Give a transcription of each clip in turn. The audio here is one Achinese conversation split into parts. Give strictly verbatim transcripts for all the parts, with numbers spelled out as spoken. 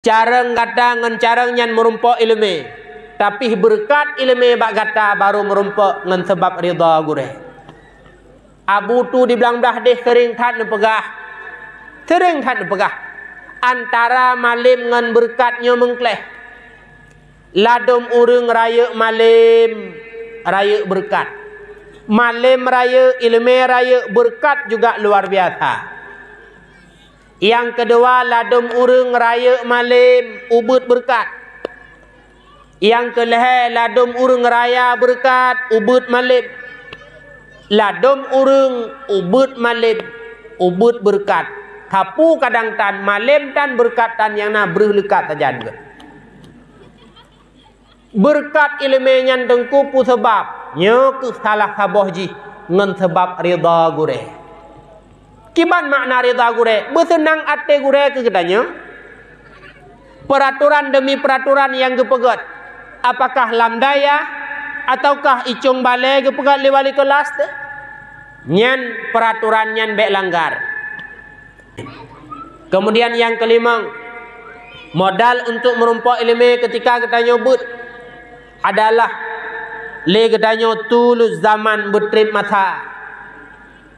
Carông gata ngon carông nyan meurumpok iéleumé, tapi beureukat iéleumé bak gata barô meurumpok ngon sabab ridha gurée. Abu Tu di Blang Blaih Deh seuréng that neupeugah, seuréng that neupeugah, antara malém ngon beureukat nyoe meungkléh. Ladôm ureuëng rayeuk malém, rayeuk beureukat. Malém rayeuk, iéleumé rayeuk, beureukat juga luar biasa. Nyang keudua, ladôm ureuëng rayeuk malém, ubeuet beureukat. Nyang keulhée, ladôm ureuëng raya beureukat, ubeuet malém. Ladôm ureuëng ubeuet malém, ubeuet beureukat. Sapeue kadang tan, malém tan, beureukat tan, nyang na breueh leukat sajan geuh. Beureukat iéleumé nyan teungku peue sabab? Nyoe kheueh salah saboh jih ngon sabab ridha gurée. Kiban makna ridha gurée? Beuseunang até gurée keu geutanyoe. Peuratoran deumi peuratoran nyang geupeugét, apakah lam dayah ataukah icong balée geupeugét lé wali keulas teuh, nyan peuratoran nyan bék langgar. Keumudian nyang keulimong, modal untuk meurumpok iéleumé keutika geutanyoe beuet adalah lé geutanyoe tulus zaman beutreb masa.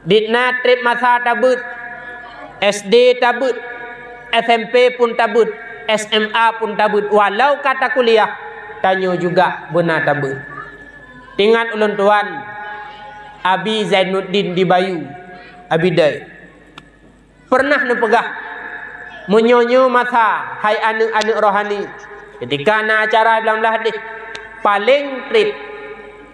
Dikna treb masa tabeuet, S D tabeuet, S M P pun tabeuet, S M A pun tabeuet, walau ka takuliah, tanyoe juga beuna tabeuet. Ingat ulôn tuan, Abi Zainuddin di Bayu, Abi Dai. Peureunah neupeugah, meunyoe nyoe masa, hai aneuëk-aneuëk rohani, keutika na acara Blang Blaih Deh, paleng treb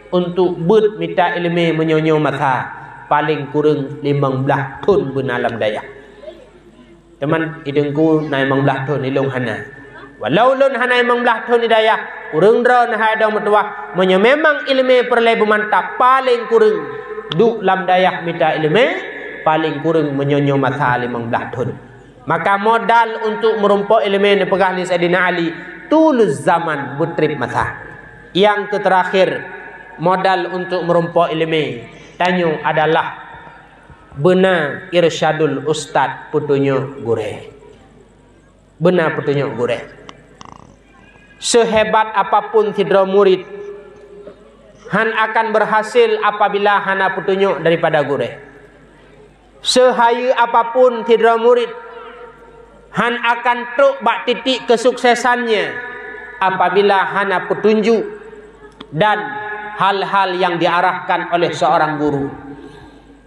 untuk beuet mita iéleumé meunyoe nyoe masa, paleng kureueng limong blaih thon beuna lam dayah. Teuma i teungku na limong blaih thon, ilôn hana. Walau lôn hana limong blaih thon di dayah, ureuëng droeneuh hai dong meutuwah, meunyoe memang iéleumé peureulée beumantap, paleng kureueng duek lam dayah mita iéleumé, paleng kureueng meunyoe nyoe masa limong blaih thon. Maka modal untuk meurumpok iéleumé neupeugah lé Saidina Ali, tulus zaman beutreb masa. Nyang keuteurakhier, modal untuk meurumpok iéleumé tanyoe adalah beuna irsyadul ustad, peutunyok gurée. Beuna peutunyok gurée. Seuhebat apapun sidroe murit, hán akan beurhasil apabila hana peutunyok daripada gurée. Seuhayeue apapun sidroe murit, hán akan trok bak titik keusuksesannya apabila hana peutunjuk dan hal-hal nyang diarahkan oleh seorang guru.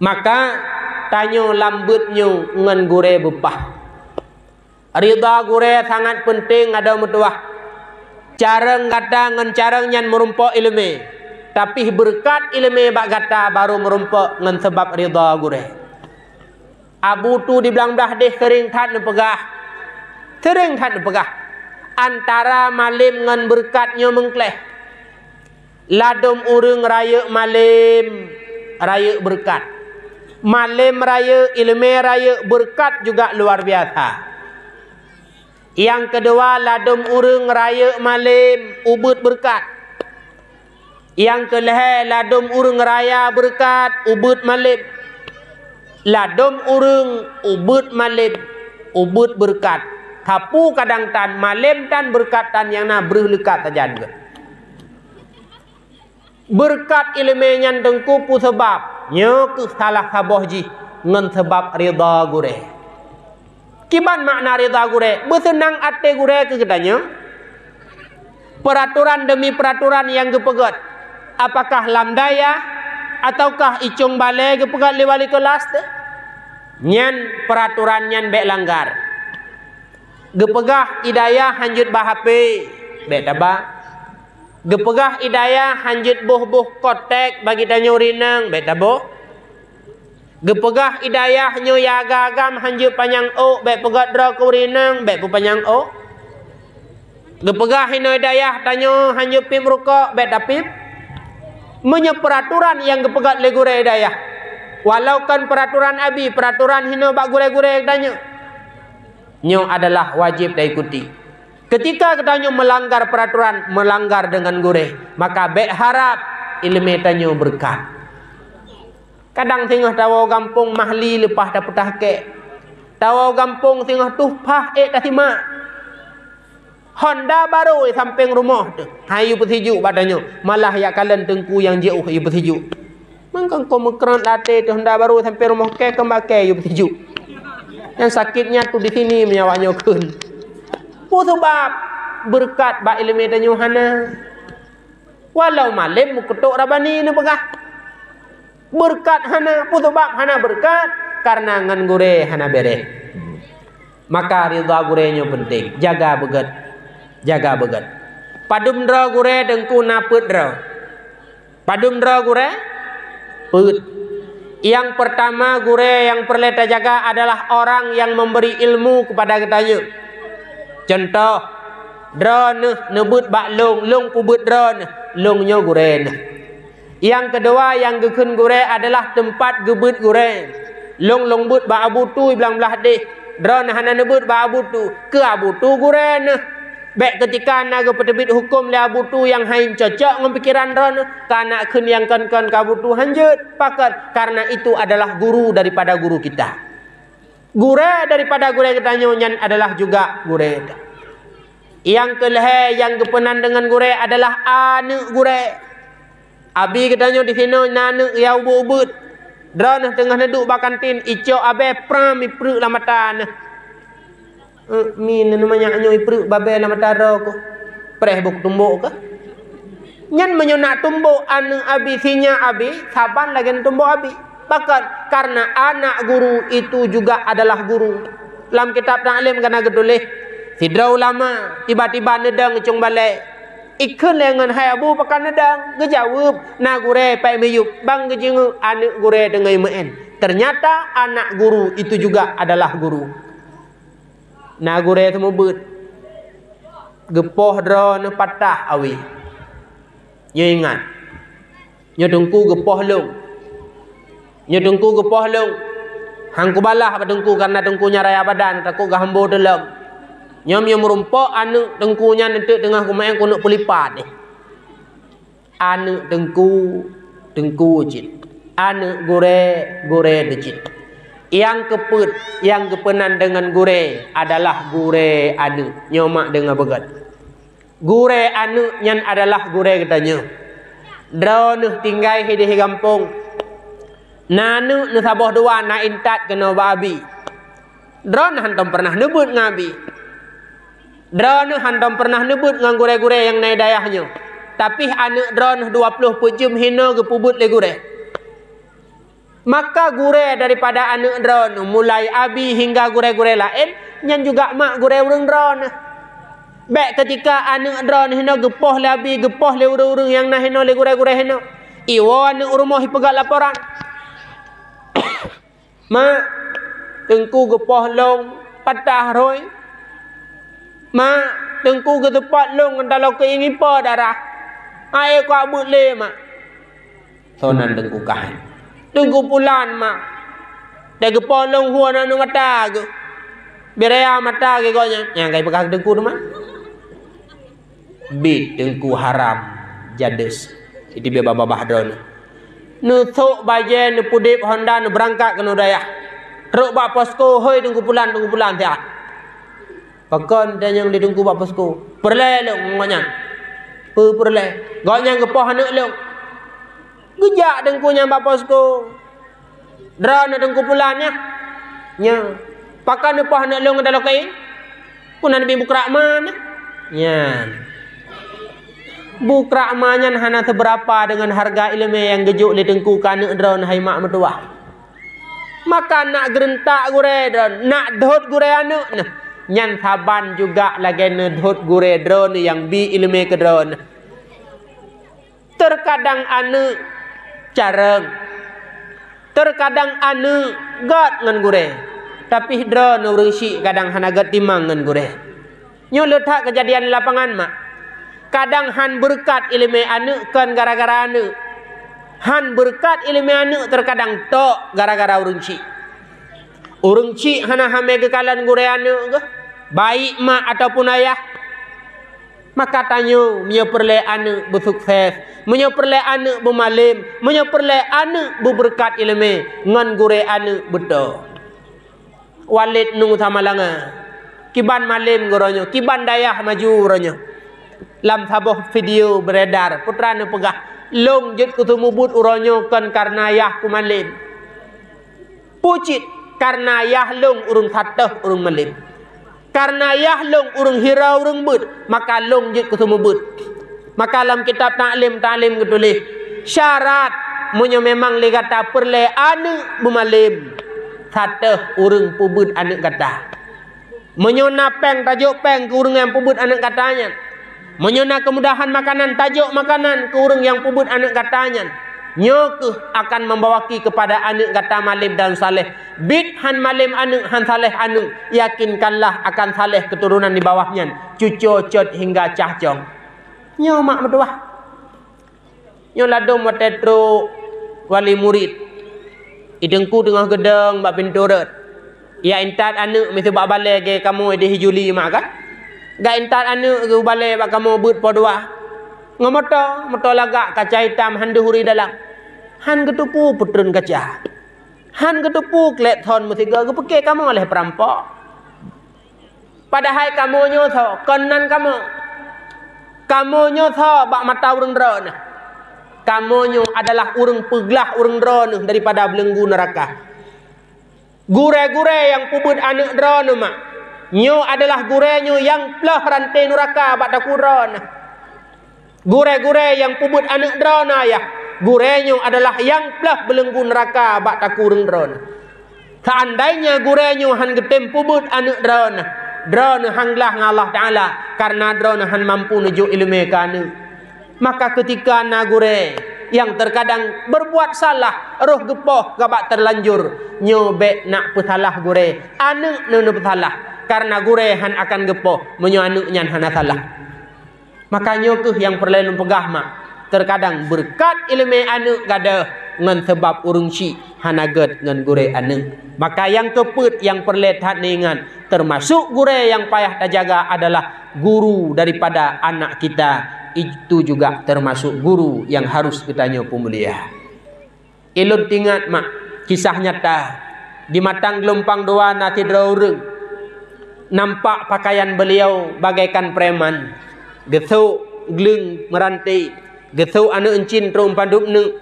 Maka, tanyoe lam beuet nyoe ngon gurée beupah. Ridha gurée sangat peunteng adoe meutuwah. Carông gata ngon carông nyan meurumpok iéleumé, tapi beureukat iéleumé bak gata barô meurumpok ngon sabab ridha gurée. Abu Tu di Blang Blaih Deh seuréng that neupeugah, seuréng that neupeugah, antara malém ngon beureukat nyoe meungkléh. Ladôm ureuëng rayeuk malém, rayeuk beureukat. Malém rayeuk, iéleumé rayeuk, beureukat juga luar biasa. Nyang keudua, ladôm ureuëng rayeuk malém, ubeuet beureukat. Nyang keulhée, ladôm ureuëng raya beureukat, ubeuet malém. Ladôm ureuëng ubeuet malém, ubeuet beureukat. Sapeue kadang tan, malém tan, beureukat tan, nyang na breueh leukat sajan geuh. Beureukat iéleumé nyan teungku peue sabab? Nyoe kheueh salah saboh jih ngon sabab ridha gurée. Kiban makna ridha gurée? Beuseunang até gurée keu geutanyoe. Peuratoran deumi peuratoran nyang geupeugét, apakah lam dayah ataukah icong balée geupeugét lé wali keulas teuh, nyan peuratoran nyan bék langgar. Geupeugah i dayah hanjeuet ba H P, bék taba. Geupeugah i dayah hanjeuet boh-boh koték bagi tanyoe ureuëng inong, bék taboh. Geupeugah i dayah nyoe ya agam hanjeuet panyang ôk, bék peugét droe keu ureuëng inong, bék peupanyang ôk. Geupeugah inoe dayah tanyoe hanjeuet pip rukok, bék tapip. Meunyoe peuratoran nyang geupeugét lé gurée dayah, walau kon peuratoran Abi, peuratoran hinoe bak gurée-gurée tanyoe, nyoe adalah wajéb taikuti. Keutika geutanyoe meulanggar peuratoran, meulanggar deungon gurée, maka bék harab iéleumé tanyoe beureukat. Kadang singoh tawoe gampông mahli leupah tapeutah kek. Tawoe gampông singoh tuh pah ék tasimak. Honda barô sampéng rumoh teuh, han yue peusijuek bak tanyoe, malah jak kalon teungku nyang jiôh yue peusijuek. Mangkang kon meukrot lam até teuh, Honda barô sampéng rumoh kèe kon bak kèe yue peusijuek. Nyang sakét nyan teuh di sini meunyo awak nyoe kheun. Peue sabab? Beureukat bak iéleumé tanyoe hana. Walau malém meukutok Rabani neupeugah, beureukat hana. Peue sabab hana beureukat? Kareuna ngon gurée hana béréh. Maka ridha gurée nyoe peunteng. Jaga beugét. Jaga beugét. Padum droe gurée teungku na peuet droe. Padum droe gurée? Peuet. Nyang peurtama gurée nyang peureulée tajaga adalah orang nyang memberi ilmu kepada geutanyoe. Cuntoh, droeneuh neubeuet bak lông, lông peubeuet droeneuh, lông nyoe gurée neuh. Nyang keudua nyang geukheun gurée adalah teumpat geubeuet gurée. Lông lông beuet bak Abu Tu i Blang Blahdeh, droeneuh hana neubeuet bak Abu Tu, keu Abu Tu gurée neuh. Bék keutika na geupeuteubiet huköm lé Abu Tu nyang hana cocok ngon pikeran droeneuh, ka na kheun nyang kon-kon keu Abu Tu hanjeuet. Pakon? Karena itu adalah guru daripada guru kita. Gurée daripada gurée geutanyoe nyan adalah juga gurée. Nyang keulhée nyang geupeunan deungon gurée adalah aneuëk gurée. Abi geutanyoe disinoe na aneuëk nyang ubeuet-ubeuet. Droeneuh teungoh neuduek bak kantin, icok abée pram ipreuk lam mata neuh. Eh, mi neuneuk manyak nyoe ipreuk babée lam mata droe keuh. Preh boh tumbok keuh. Nyan meunyoe na tumbok aneuëk abi, sinyak abi, saban lagée na tumbok abi. Pakon? Karena anak guru itu juga adalah guru. Lam kitab Ta'lim ka na geutuléh, sidroe ulama tiba-tiba neudong i Cong Balée. Ikheun lé ngon hai Abu, pakon neudong? Geujaweueb, na gurée pat miyueb, ban geujeungeuk aneuëk gurée teungoh meu'én. Ternyata anak guru itu juga adalah guru. Na gurée seumeubeuet, geupoh droeneuh patah awe. Nyoe ingat, nyoe teungku geupoh lông. Nyoe teungku geupoh lông. Han kubalah bak teungku, karena teungku nyan raya badan, takot geuhambo teulom. Nyoe meunyoe meurumpok aneuëk teungku nyan eunteuk teungoh kumeu'én keuneuk peulipat deh. Aneuëk teungku, teungku cit. Aneuëk gurée, gurée cit. Nyang keupeuet, nyang geupeunan deungon gurée adalah gurée aneuëk. Nyoe mak deungoe beugét. Gurée aneuëk nyan adalah gurée geutanyoe. Droeneuh tinggai hideh gampông. Na aneuëk neusaboh dua na intat keunoe bak abi. Droeneuh hántom peureunah neubeuet ngon abi. Droeneuh hántom peureunah neubeuet ngon gurée-gurée nyang na i dayah nyoe. Tapi aneuëk droeneuh dua ploh peuet jeuem hinoe geupeubeuet lé gurée. Maka gurée daripada aneuëk droeneuh, mulai abi hingga gurée-gurée laén, nyan juga mak gurée ureuëng droeneuh. Bék keutika aneuëk droeneuh hinoe geupoh lé abi, geupoh lé ureuëng-ureuëng nyang na hinoe lé gurée-gurée hinoe, iwoe aneuëk u rumoh ipeugah laporan. Mak, teungku geupoh lông patah rhoi. Mak, teungku geuseupôt lông ngon taloe keuieng ipo darah. Aé kuak beuet lé, mak. Soe nan teungku kah? Teungku pulan, mak. Teugeupôh lông hue na ngon mata geuh. Beuraya mata geuh gobnyan. Nyang ka ipeugah teungku teuma. Bit teungku haram, jadeuh. Siti bit babah droeneuh. Neusôk bajée, neupeudeb honda, neubeurangkat keunoe dayah. Trok bak posko, hôi teungku pulan, teungku pulan siat. Pakon tanyong di teungku bak posko? Peureulée lông ngon nyan. Peu peureulée? Gobnyan geupoh aneuëk lông. Geujak teungku nyan bak posko. Droeneuh teungku pulan nyan. Nyan. Pakon neupoh aneuëk lông dalam kain? Puna neubi bukrak ma nyan. Nyan. Bukrak ma nyan hana seubeurapa deungon hareuga iéleumé nyang geujok lé teungku keu aneuëk droeneuh hai mak meutuwah. Maka nak geureuntak gurée droeneuh, nak dhot gurée aneuëk neuh. Nyan saban juga lagée neudhot gurée droeneuh nyang bi iéleumé keu droeneuh. Teukadang aneuëk carông, teukadang aneuëk gét ngon gurée, tapi droeneuh ureuëng syiek kadang hana gét timang ngon gurée. Nyoe le that keujadian di lapangan, mak. Kadang hán beureukat iéleumé aneuëk kon gara-gara aneuëk. Hán beureukat iéleumé aneuëk teukadang tok gara-gara ureuëng syiek. Ureuëng syiek hana hamé geukalon gurée aneuëk geuh, baik mak ataupun ayah. Maka tanyoe, meunyoe peureulée aneuëk beusukses, meunyoe peureulée aneuëk beumalém, meunyoe peureulée aneuëk beubeureukat iéleumé, ngon gurée aneuëk beutôi. Walét nu Samalanga. Kiban malem geuh uroe nyoe, kiban dayah maju uroe nyoe. Lam saboh video beredar, putra neupeugah, "Lôn jeuet keu seumeubeuet uroe nyoe kon kareuna yah ku malem. Peue cit? Kareuna yah lôn ureuëng satéh, ureuëng malem. Kareuna yah lôn ureuëng hira, ureuëng beuet, maka lôn jeuet keu seumeubeuet." Maka lam kitab Taklim, Taklim geutuléh, syarat meunyoe memang lé gata peureulée aneuëk beumalem, satéh ureuëng peubeuet aneuëk gata. Meunyoe na péng, tajok péng keu ureuëng nyang peubeuet aneuëk gata nyan. Meunyoe na keumudahan makanan, tajok makanan keu ureuëng nyang peubeuet aneuëk gata nyan. Nyoe kheueh akan membawaki keupada aneuëk gata malem dan saleh. Bit han malem aneuëk, han saleh aneuëk, yakinkanlah akan saleh keuturonan di bawah nyan, cuco cot hingga cah cong. Nyoe mak meutuwah. Nyoe ladôm watée trok wali murit. I teungku teungoh geudong bak pintoe rot. Ya intat aneuëk miseue bak balée gée kamoe di Juli mak kan? Ga intat aneuëk geubalée bak kamoe beuet po dua. Ngon moto, moto lagak kaca itam han deuh uri dalam. Han geuteupeue peutreun kaca. Han geuteupeue klek thon meusigoe geupiké kamoe lé peurampok. Padahai kamoe nyoe tho, kon nan kamoe. Kamoe nyoe tho bak mata ureuëng droeneueh. Kamoe nyoe adalah ureuëng peuglah ureuëng droeneueh daripada beulenggu neuraka. Gurée-gurée nyang peubeuet aneuëk droeneueh mak, nyoe adalah gurée nyoe nyang ploh ranté neuraka bak takue droeneueh. Gurée-gurée nyang peubeuet aneuëk droeneueh ayah, gurée nyoe adalah nyang ploh beulenggu neuraka bak takue ureuëng droeneueh. Seandainya gurée nyoe han geutem peubeuet aneuëk droeneueh, droeneueh han glah ngon Allah Taala, kareuna droeneueh han mampu neujok iéleumé keu aneuëk. Maka keutika na gurée nyang teukadang beurbuat salah, roh geupoh gabak teulanjur, nyoe bék nak peusalah gurée, aneuëk neuh neupeusalah, kareuna gurée han akan geupoh meunyoe aneuëk nyan hana salah. Maka nyoe kheueh nyang peureulée lôn peugah mak, teukadang beureukat iéleumé aneuëk gadôh ngon seubab ureuëng syik hana gét ngon gurée aneuëk. Maka nyang keupeuet nyang peureulée that neuingat, teumasok gurée nyang payah tajaga adalah guru daripada anak kita, itu juga teumasok guru nyang harôh geutanyoe peumulia. Ilôn teuingat mak, kisah nyata. Di Matang Geulumpang Dua na sidroe ureuëng nampak pakaian beuliau bagaikan preman. Geusok gleueng meuranté, geusok aneuëk euncin trok padub neuk,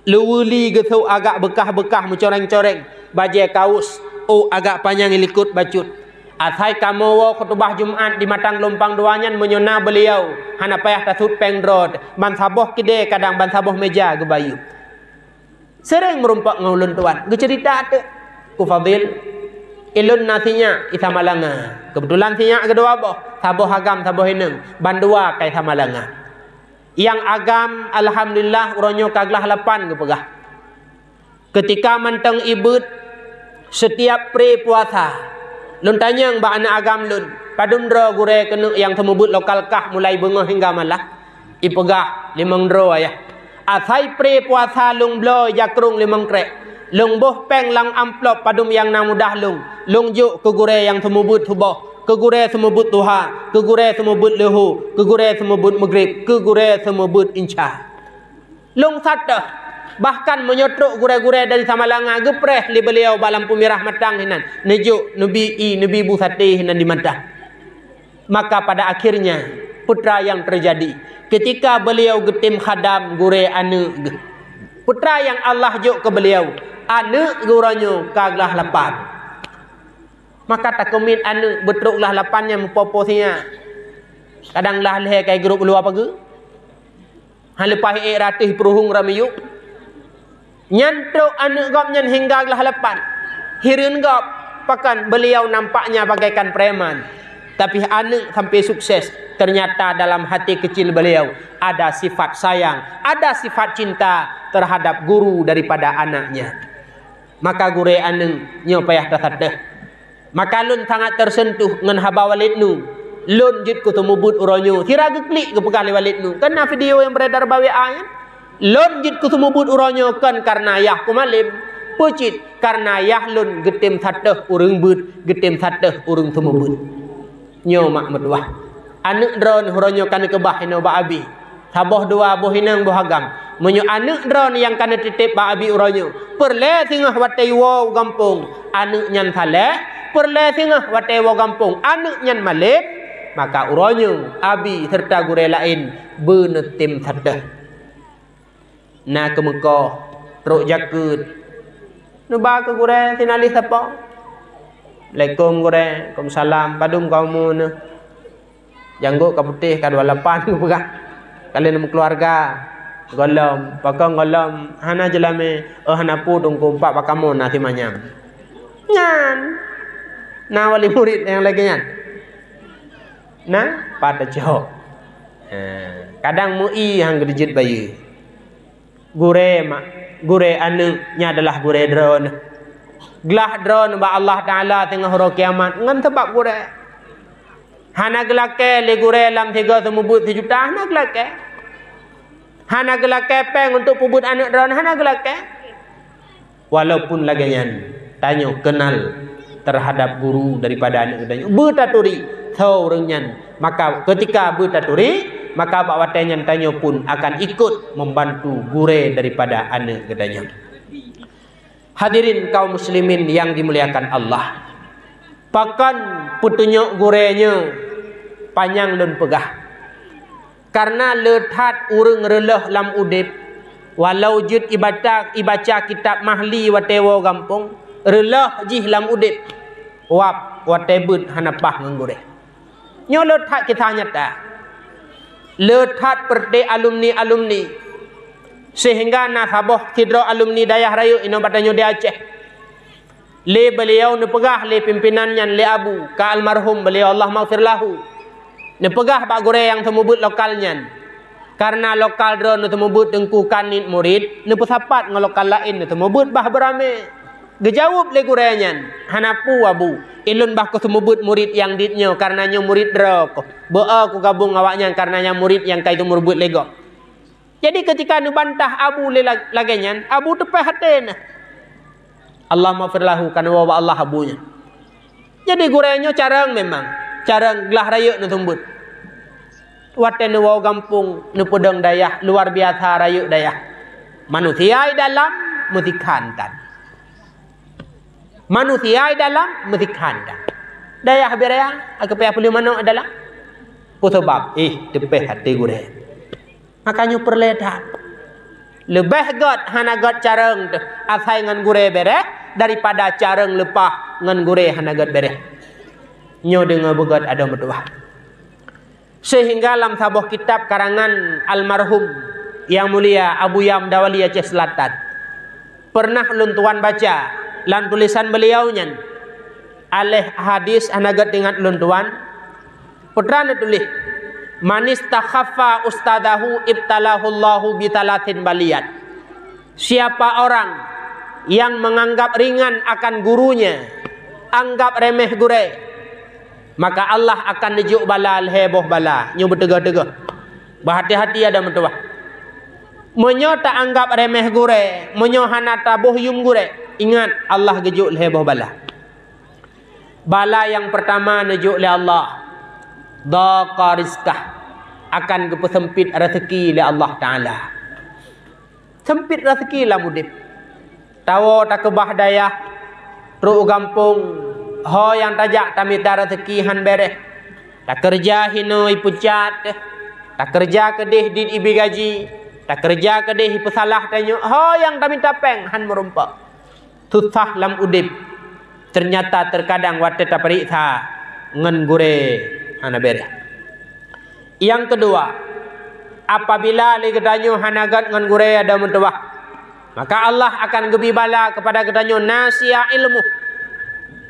leuweuli geusok agak beukah-beukah meucoreng-coreng, bajée kaos, ôk agak panyang ilikot bacut. Asai kamoe woe khutubah Jumat di Matang Geulumpang Dua nyan meunyoe na beuliau, hana payah tasut péng droe, ban saboh keudée kadang ban saboh méja geubayeue. Seuréng meurumpok ngon ulôn tuan, geuceurita teuk, "Ku Fadil, ilôn na sinyak i Samalanga." Keubeutulan sinyak keudua boh, saboh agam, saboh inong, bandua ka i Samalanga. Nyang agam, alhamdulillah, uroe nyoe ka glah lapan geupeugah. Keutika mantong i beuet, seutiap pré puasa, lôn tanyong bak aneuk agam lôn, "Padum droe gurée keuneuk nyang seumeubeuet lokal kah mulai beungoh hingga malam?" Ipeugah, "Limong droe, Ayah." Asai pré puasa lôn bloe jakrong limong krék. Lôn boh péng lam amplop padum nyang na mudah lôn. Lôn jok keu gurée nyang seumeubeuet suboh, keu gurée seumeubeuet duha, keu gurée seumeubeuet leuhô, keu gurée seumeubeuet meugreb, keu gurée seumeubeuet insya. Lôn satéh. Bahkan meunyoe trok gurée-gurée dari Samalanga geupreh lé beuliau bak lampu mirah Matang hinan, neujok neubi ie, neubi bu saté hinan di Matang. Maka pada akhirnya, peue nyang teujadi? Keutika beuliau geutem khadam gurée aneuk geuh, peue nyang Allah jok keu beuliau? Aneuk geuh uroe nyoe ka glah lapan. Maka takeumiet aneuk beutrok glah lapan nyan meupoh-poh sinyak. Kadang glah lhée ka igrôp u luwa pageue. Hana leupah ék ratéh peuruhueng ramiyueb. Nyan trok aneuk gob nyan hingga glah lapan. Hireuen gob, pakon beuliau nampaknya bagaikan preman. Tapi aneuk sampai sukses, ternyata dalam hati kecil beliau ada sifat sayang, ada sifat cinta terhadap guru daripada anaknya. Maka gurée aneuk nyoe payah tasatéh. Maka lôn sangat teuseuntuh ngon haba Walid Nu. Lôn jeuet keu seumeubeuet uroe nyoe, sira geuklik geupeugah lé Walid Nu. Kan na video nyang beredar bak W A nyan? Lôn jeuet keu seumeubeuet uroe nyoe kon kareuna yah ku malem. Peue cit? Kareuna yah lôn geutem satéh ureuëng beuet, geutem satéh ureuëng seumeubeuet. Nyoe mak meutuwah. Aneuk droeneuh uroe nyoe ka neukeubah inoe bak Abi. Saboh dua boh inong boh agam. Meunyoe aneuk droeneuh nyang ka neutitép bak abi uroe nyoe, peureulée singoh watée woe u gampông, aneuk nyan saleh, peureulée singoh watée woe gampông, aneuk nyan malém, maka uroe nyoe abi seureuta gurée laén beuneutem satéh. Na keumeukoh, trok jakeuet, neuba keu gurée sinalih sapo. "Assalamualaikum gurée." "Waalaikumsalam." "Padum kamoe neuh?" "Janggôt ka putéh, ka dua lapan," geupeugah. "Ka lheueh meukeuluwarga?" "Gohlom." "Pakon gohlom?" "Hana jeulamé." "Oh, hana peue Teungku, pat bak kamoe na si manyam." Nyan. Na wali murit nyang lagée nyan? Na, pat tacok. Ha, kadang meu-ie han geudeujeuet bayeue. Gurée mak, gurée aneuk, nyan adalah gurée droeneuh. Glah droeneuh bak Allah Taala teungoh uroe kiamat ngon sabab gurée. Hana geulakée lé gurée lam sigoe seumeubeuet sijuta, hana geulakée. Hana geulakée péng untuk peubeuet aneuk droeneuh, hana geulakée. Walaupun lagée nyan, tanyoe keunal terhadap guru daripada aneuk geutanyoe. Beutaturi soe ureuëng nyan. Maka ketika beutaturi, maka bak watée nyan tanyoe pun akan ikut membantu gurée daripada aneuk geutanyoe. Hadirin kaum muslimin yang dimuliakan Allah, pakon peutunyok gurée nyoe panyang lôn peugah. Kareuna le that ureuëng reuloh lam udeb, walau jeuet ibaca, ibaca kitab Mahli watée woe gampông, reuloh jih lam udeb, wab watée beuet hana paih ngon gurée. Nyoe le that kisah nyata. Le that peureudeh alumni-alumni, seuhingga na saboh sidroe alumni dayah rayeuk inoe bak tanyoe di Aceh. Lé beuliau neupeugah lé pimpinan nyan lé Abu, ka almarhum beuliau, Allah maghfir lahu, neupeugah bak gurée nyang seumeubeuet lokal nyan, kareuna lokal droeneuh seumeubeuet teungku ka niet murit, neupeusapat ngon lokal laén neuseumeubeuet bah beuramé. Geujaweueb lé gurée nyan, "Hana peue Abu, ulôn bah keu seumeubeuet murit nyang dit nyoe kareuna nyoe murit droe keuh. Beu-o kugabong awaknyan kareuna nyan murit nyang ka seumeubeuet lé gob." Jadi, keutika neubantah Abu lé la-, lagée nyan, Abu teupéh até na. Allah maghfir lahu, ka neuwoe bak Allah Abu nyan. Jadi, gurée nyoe carông memang, carông glah rayeuk neuseumeubeuet. Watée neuwoe gampông, neupeudong dayah, luar biasa rayeuk dayah. Manusia di dalam meusikhan tan. Manusia di dalam meusikhan tan. Dayah bak raya, aku payah peuleueh manok di dalam. Peue sabab? Ih, teupéh até gurée. Maka nyoe peureulée that. Leubeh gét hana gét carông teuh asai ngon gurée béréh daripada carông leupah ngon gurée hana gét béréh. Nyoe deungoe beugét adoe meutuwah. Seuhingga lam saboh kitab karangan almarhum Yang Mulia Abuya Mdawali Aceh Selatan, peureunah lôn tuan baca lam tulésan beuliau nyan, aléh hadis hana gét ingat lôn tuan, Peue neutuléh, "Manistakhaffa ustadahu ibtalahullahu bitalatin baliyat." Siapa orang yang menganggap ringan akan gurunya, anggap remeh gurée, maka Allah akan neujok bala lhée boh bala. Nyoe beuteugoh-teugoh. Beuhati-hati adoe meutuwah. Meunyoe taanggap remeh gurée, meunyoe hana taboh yuem gurée, ingat Allah geujok lhée boh bala. Bala nyang peurtama neujok lé Allah, dhaqa rizqah, akan geupeuseumpit raseuki lé Allah Taala. Seumpit raseuki lam udeb. Tawoe takeubah dayah, trok u gampông, ho nyang tajak tamita raseuki han béréh. Takeureuja hinoe ipeucat, takeureuja keudeh dit ibi gaji, takeureuja keudeh ipeusalah tanyoe, ho nyang tamita péng han meurumpok. Susah lam udeb, teunyata teukadang watée tapeuriksa ngon gurée hana béréh. Nyang keudua, apabila lé geutanyoe hana gét ngon gurée adoe meutuwah, maka Allah akan geubri bala keupada geutanyoe nasiya ilmu,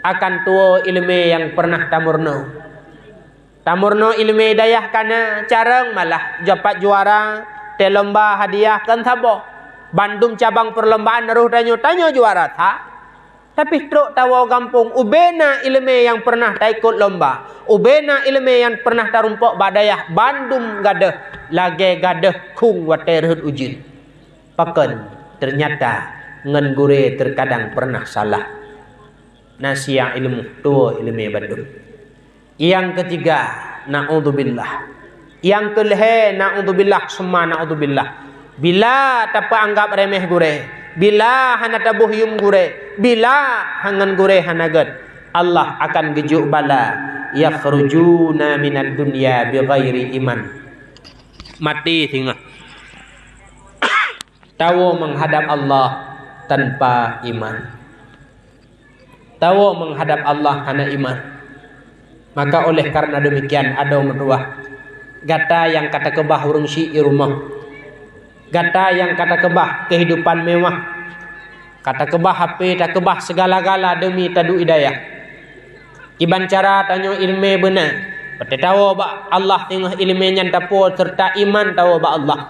akan tuwoe iéleumé nyang peureunah tameurunoe. Tameurunoe iéleumé dayah kana carông malah, dapat juara, té lomba hadiah kon saboh. Bandum cabang peulombaan rôh tanyoe, tanyoe juara that. Tapi trok tawoe gampông, ubé na iéleumé nyang peureunah taikot lomba, ubé na iéleumé nyang peureunah tarumpok bak dayah, bandum gadôh lagée gadôh khueng watée rhot ujeuen. Pakon? Teunyata ngon gurée teukadang peureunah salah. Nasiya ilmu, tuwoe iéleumé bandum. Nyang keutiga, naudzubillah. Nyang keulhée, naudzubillah, summa naudzubillah. Bila tapeuanggab remeh gurée, bila hana taboh yum gurée, bila ngon gurée hana gét, Allah akan geujok bala, "Yakhrujuna minad dunya bighairi iman." Maté singoh. Tawoe meuhadab Allah tanpa iman. Tawoe meuhadab Allah hana iman. Maka oleh karena demikian, adoe meutuwah, gata nyang ka takeubah ureuëng syiek di rumoh, gata nyang ka takeubah keuhidupan mewah, ka takeubah H P, takeubah segala-gala demi taduek hidayah. Kiban cara tanyoe iéleumé beuna, beuteuwoe bak Allah teungoh iéleumé nyan tapuwoe, serta iman tawoe bak Allah.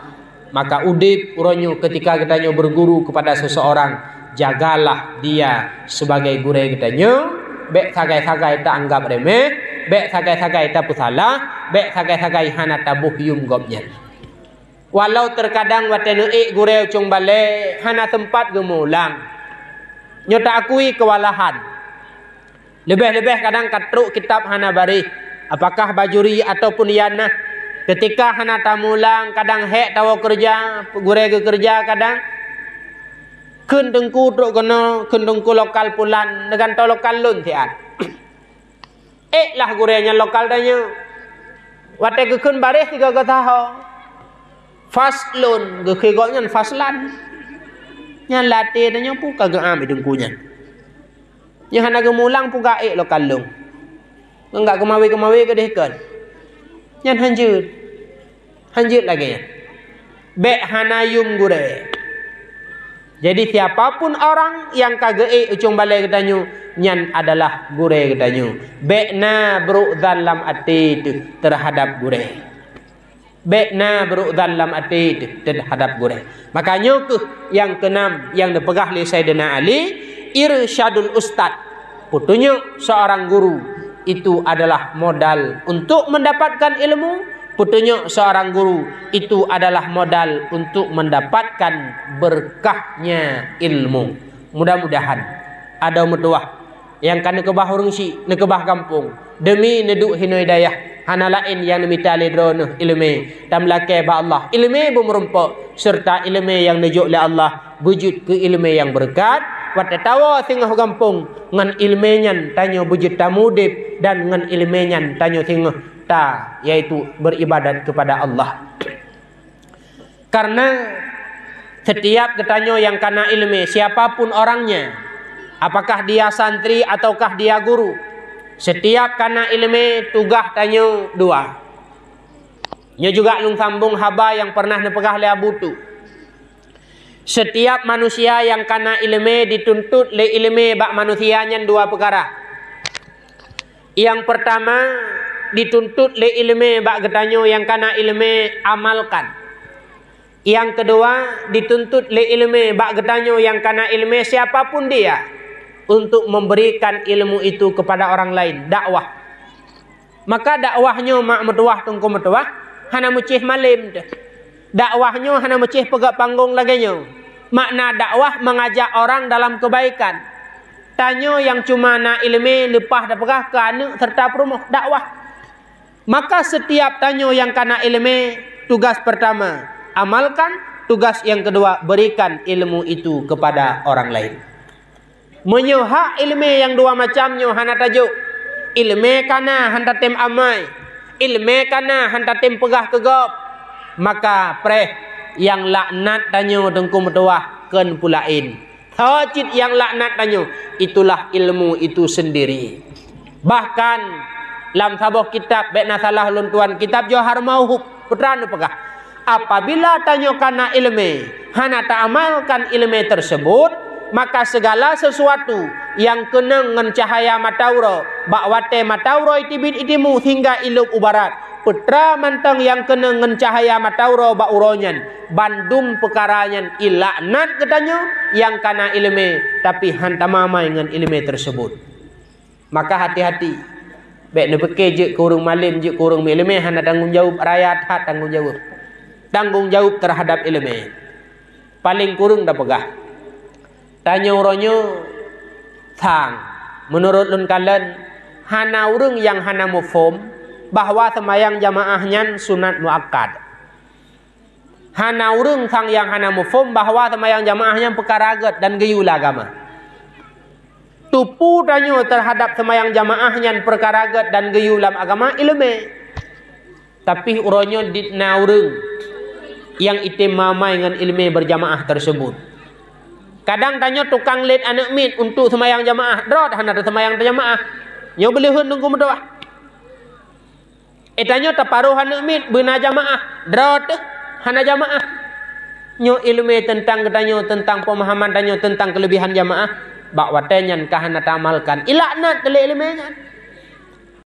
Maka udeb uroe nyoe, ketika geutanyoe berguru kepada seseorang, jagalah dia sebagai gurée geutanyoe, bék sagai-sagai taanggab remeh, bék sagai-sagai tapeusalah, bék sagai-sagai hana taboh yum gobnyan. Walau terkadang watée neuék gurée ucong balée hana sempat geumulang, nyoe taakui kewalahan. Leubeh-leubeh kadang ka trok kitab hana baréh, apakah bajuri ataupun ianah. Ketika hana tamulang, kadang hék tawoe keureuja, gurée geukeureuja kadang, "Kheun teungku trok keunoe, kheun teungku lokal pulan, neugantoe lokal lôn siat." Ék lah gurée nyan lokal tanyoe. Watée geukheun baréh sigoe geusaho, "Faslun," geukheun gobnyan "Faslan." Nyan lam até tanyoe peue ka geuam teungku nyan. Nyoe hana geumulang peugah ék lokal lôn. Ngon gak keumawe-keumawe keudeh kon. Nyan hanjeuet. Hanjeuet lagée nyan. Bék hana yum gurée. Jadi, siapapun orang nyang ka geuék ucong balée geutanyoe, nyan adalah gurée geutanyoe. Bék na brok zan lam até teuh teuhadab gurée. Bék na brok zan lam até teuh teuhadab gurée. Maka nyoe kheueh nyang keunam nyang neupeugah lé Saidina Ali, irsyadul ustad, peutunyok seorang guru, itu adalah modal untuk mendapatkan ilmu. Peutunyok seorang guru, itu adalah modal untuk mendapatkan berkahnya ilmu. Mudah-mudahan, adoe meutuwah, nyang ka neukeubah ureuëng syiek, neukeubah gampông, demi neuduek hinoe dayah, hana laén nyang neumita lé droeneuh iéleumé. Tameulakée bak Allah, iéleumé beumeurumpok, serta iéleumé nyang neujok lé Allah beujeuet keu iéleumé nyang beureukat. Watée tawoe singoh gampông, ngon iéleumé nyan tanyoe beujeuet tamudeb, dan ngon iéleumé nyan tanyoe singoh ta, yaitu beribadat kepada Allah. Karena setiap geutanyoe nyang kana iéleumé, siapapun orangnya, apakah dia santri ataukah dia guru, setiap kana iéleumé tugaih tanyoe dua. Nyoe juga lôn sambong haba nyang pernah neupeugah lé Abu Tu. Setiap manusia nyang kana iéleumé dituntut lé iéleumé bak manusia nyan dua peukara. Nyang peurtama, dituntut lé iéleumé bak geutanyoe nyang kana iéleumé, amalkan. Nyang keudua, dituntut lé iéleumé bak geutanyoe nyang kana iéleumé, siapapun dia, untuk memberikan ilmu itu kepada orang lain, dakwah. Maka dakwah nyoe mak meutuwah, teungku meutuwah, hana meucéh malem teuh. Dakwah nyoe hana meucéh peugah panggong lagée nyoe. Makna dakwah mengajak orang dalam kebaikan. Tanyoe nyang cuma na iéleumé leupah tapeugah keu aneuëk serta peurumoh, dakwah. Maka setiap tanyoe nyang kana iéleumé, tugas pertama, amalkan, tugas yang kedua, berikan ilmu itu kepada orang lain. Meunyoe hak iéleumé nyang dua macam nyoe hana tajok, iéleumé kana hana tatem amai, iéleumé kana hana tatem peugah keu gob, maka preh nyang laknat tanyoe teungku meutuwah kheun peue laén. Soe cit nyang laknat tanyoe, itulah ilmu itu sendiri. Bahkan lam saboh kitab, bék na salah lôn tuan, kitab Johar Mauhub, peue teuma neupeugah, apabila tanyoe kana iéleumé, hana taamalkan iéleumé tersebut, maka segala sesuatu nyang keunong ngon cahaya mata uroe, bak watée mata uroe itibiet itimu sehingga ilop u barat, peue teuma mantong nyang keunong ngon cahaya mata uroe bak uroe nyan, bandum peukara nyan ilaknat geutanyoe nyang kana iéleumé, tapi han tamamai ngon iéleumé tersebut. Maka hati-hati, bék neupike jeuet keu ureuëng malem, jeuet keu ureuëng iéleumé hana tanggong jaweueb, raya that tanggong jaweueb. Tanggong jaweueb terhadap iéleumé. Paleng kureueng tapeugah, tanyoe uroe nyoe sang, meunurot lôn kalon, hana ureuëng nyang hana muphom bahwa seumayang jamaah nyan sunat muakkad. Hana ureuëng sang nyang hana muphom bahwa seumayang jamaah nyan peukara gét dan geuyue lam agama. Tupu tanyoe teuhadab seumayang jamaah nyan peukara gét dan geuyue lam agama iéleumé. Tapi uroe nyoe dit na ureuëng nyang item mamai ngon iéleumé beurjamaah teuseubut. Kadang tanyoe tukang lét aneuëk miet untuk seumayang jamaah, droe hana teuseumayang jamaah. Nyoe beuleuheun teungku meutuah. Eh, tanyoe taparoh aneuëk miet beuna jamaah, droe teuh hana jamaah. Nyoe iéleumé teuntang geutanyoe, teuntang peumahaman tanyoe, teuntang keuleubihan jamaah, bak watée nyan ka hana taamalkan. Ilaknat lé iéleumé nyan.